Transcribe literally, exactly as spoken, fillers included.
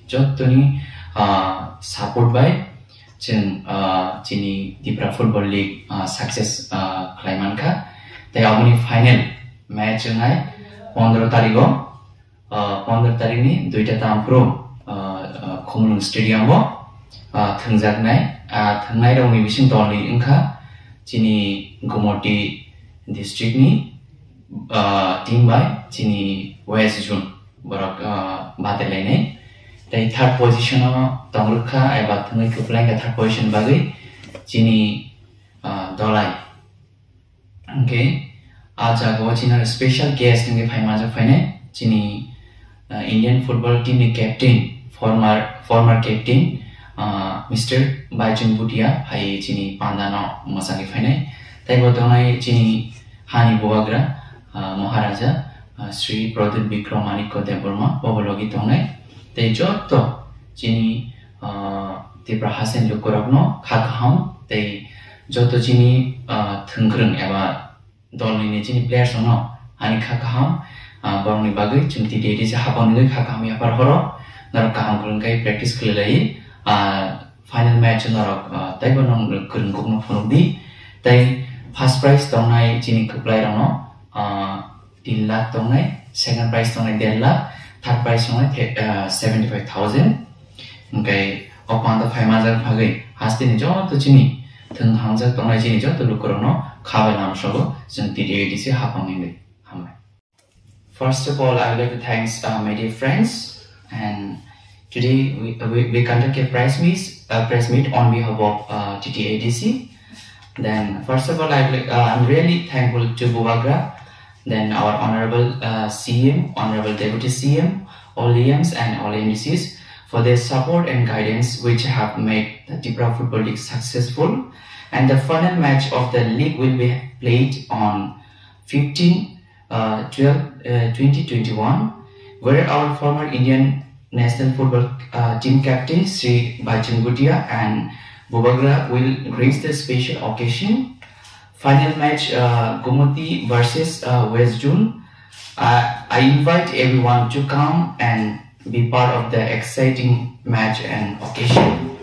Jottoni, ah, support bai chwng, ah, chini Tipra Football League, ah, success, ah, khlai mankha. Tei aboni final match wngnai pondro tarigo, ah, pondro tarikni duita tamphuru, ah, ah, Khumulwng Stadium o, ah, thwngjaknai. Ah, thwngnai rokni bising tolni wngkha chini Gumoti district ni, ah, team bai chini West Zone borok, ah, batailainai. Tei third position o tongrwkha eba thwngwi kwplaikha third position bagwi chini, ah, Dolai. Hwnkhe ah jagao chini special guest wngwi phai manjak phainai chini, ah, Indian football team ni captain, former, former captain, ah, Mister Baichung Bhutia phai chini pandano mwchangwi phainai. Tei bo tongnai chini hani bubagra, ah, Maharaja, ah, Sri Pradyut Bikram Manikya Debbarma, bobo logi tongnai. Tei joto chini, ah, Tipra haste ni lukurokno kha kaham tei joto chini, ah, thwngkwrwng eba dolni ni chini players rokno ani kha kaham, ah, borokni bagwi chwng T T A D C hapang nugwi kha kaham yapar horo norok kaham kwrwng khe practice khlai lai, ah, final match norok, ah, teibo nong kwrwng kukno phunuk di. Tei first prize tongnai chini kwplai rokno, ah, tin lakh tongnai, second prize tongnai der lakh, third prize tongnai the-, ah, seventy five thousand. Hwnkhe o panda phai manjak bagwi hasteni joto chini thwng hamjak tongnai chini joto lukurokno kha bai lama sogo chwng T T A D C hapang himwi hambai. First of all, I would like to thanks, uh, my dear friends, and today we, we, we conduct a press meet, uh, press meet on behalf of, uh, T T A D C. Then, first of all, I would like, uh, I'm really thankful to Bubagra, then our honorable, uh, C M, honorable deputy C M, all E Ms and all M D Cs for their support and guidance, which have made the Tipra Football League successful. And the final match of the league will be played on fifteen, uh, twelve, uh, twenty twenty-one, where our former Indian national football, uh, team captain Sri Baichung Bhutia and Bubagra will grace the special occasion. Final match, uh, Gumoti versus, uh, West Zone. Uh, I invite everyone to come and be part of the exciting match and occasion.